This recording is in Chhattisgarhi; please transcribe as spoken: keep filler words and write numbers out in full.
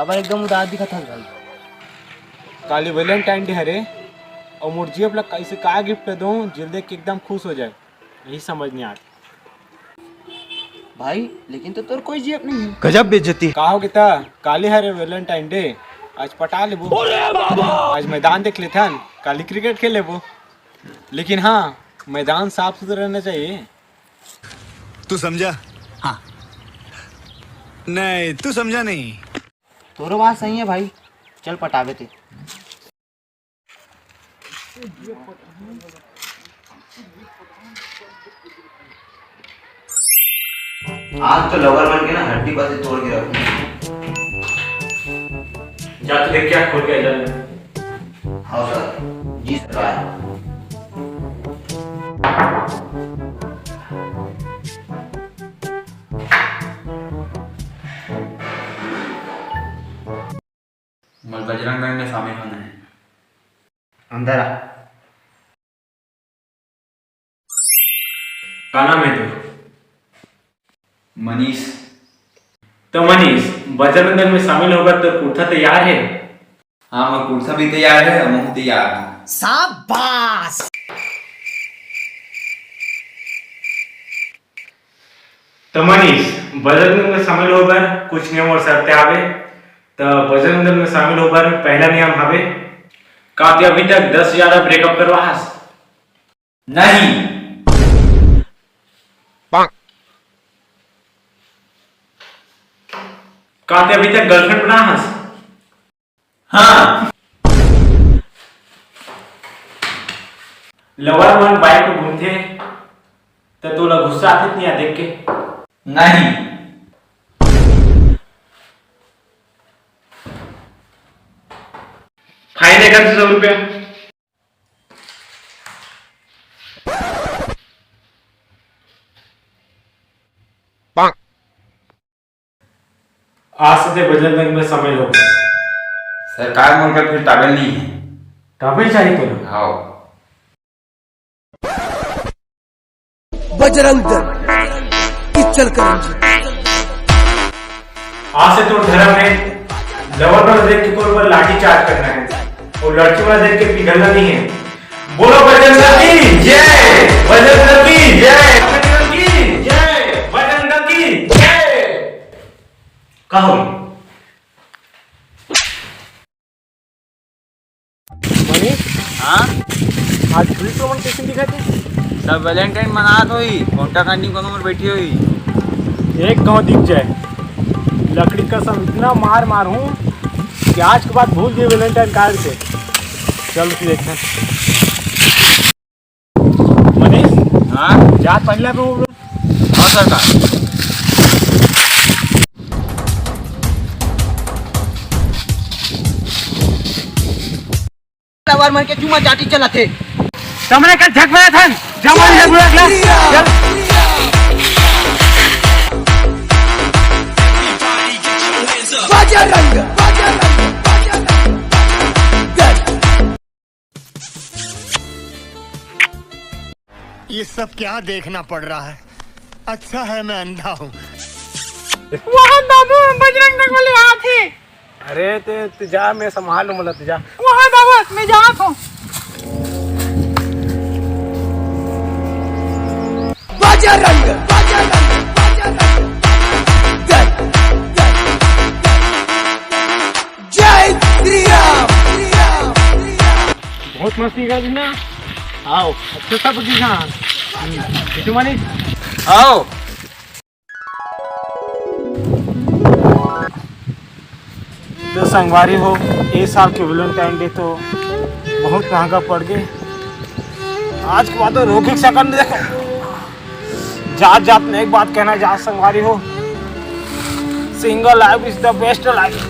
अब एकदम उदास दिखत हस भाई। काली वैलेंटाइन डे हरे, अउ मोर जीएफ ला कइसे का गिफ्ट दूं, जेला देख के एकदम खुश हो जाए, यही समझ नहीं आत। भाई, लेकिन तो तोर कोई जीएफ नहीं है। गजब बेइज्जती। का हो गे त, काली हरे वैलेंटाइन डे, आज पटा लेबो। आज मैदान देख लेथन, काली क्रिकेट खेल लेबो। लेकिन हाँ, मैदान साफ सुथरा रहना चाहिए। तू समझा? हाँ। नहीं, तू समझा नहीं। तोरो बात सही है भाई, चल पटाबे ते। आज तो लवर मन के ना हड्डी पासे तोड़ के रखूं। जा तो देख क्या खोल के आ जा। हाँ सर। जी सरकार। मोला बजरंग दल में शामिल होना है। अंदर आ। का नाम है तोर? मनीष। तो मनीष, बजरंग दल में शामिल होबर तोर कुर्ता तैयार है? हाँ, मोर कुर्ता भी तैयार है, मैं तैयार हूँ। शाबाश। तो मनीष, बजरंग दल में शामिल होबर कुछ नियम और शर्तें आवे। तो बजरंग दल में शामिल होबर पहला नियम हवे, का ते अभी तक दस हजार ब्रेकअप करवा हस? नहीं। का ते अभी तक गर्लफ्रेंड बना हस? हाँ। लवर मन बाइक में घूमथे, त तोला गुस्सा आथे नहीं आ देख के? नहीं। फाइन है का सौ रुपया? आज से ते बजरंग दल में शामिल हो। सरकार, मोर करा फिर टावेल नहीं है। टावेल चाहिए तोला? हाँ। बजरंग दल, पिक्चर करेंगे। आज से तोर धर्म है, लवर मन देख के तोर पर लाठी चार्ज करना है, और लड़की मन देख के पिघलना नहीं है। बोलो बजरंग दल की जय, बजरंग दल की जय, बजरंग दल की जय, बजरंग दल की जय। कहो। मनीष, हाँ? आज छुरी तो मन कैसे दिखा थे? सब वैलेंटाइन मनात होई, कोंटा कानी को उमर बैठी होई। एक गांव दिख जाए, लकड़ी का सब इतना मार मार हूँ कि आज के बाद भूल गए वैलेंटाइन कार्ड के। चल फिर देखते हैं। मनीष, हाँ? जा पहला पे वो। हाँ सरकार। लवर मन के जुमा चाटी चलत हे। तमने कल झगड़ा था, जमा झगड़ा था। चल। बजरंग, बजरंग, बजरंग। ये सब क्या देखना पड़ रहा है? अच्छा है मैं अंधा हूँ। वहाँ बाबू बजरंग दल वाले आथे। अरे ते, ते जा, मैं संभाल लूँ, मतलब, ते जा। वहाँ बाबू, मैं जात हूँ। बजरंग, बजरंग, बजरंग। जय, जय, जय श्री राम, श्री राम, श्री राम। बहुत मस्ती कर दी ना। आओ, अच्छा सब की हाँ। कितु मानी? आओ। तो संगवारी हो, ए साल के वैलेंटाइन डे तो बहुत महंगा पड़ गए। आज के बाद तो रोक ही सकन। देखो, जात जात में एक बात कहना चाहत संगवारी हो, single life is the best life।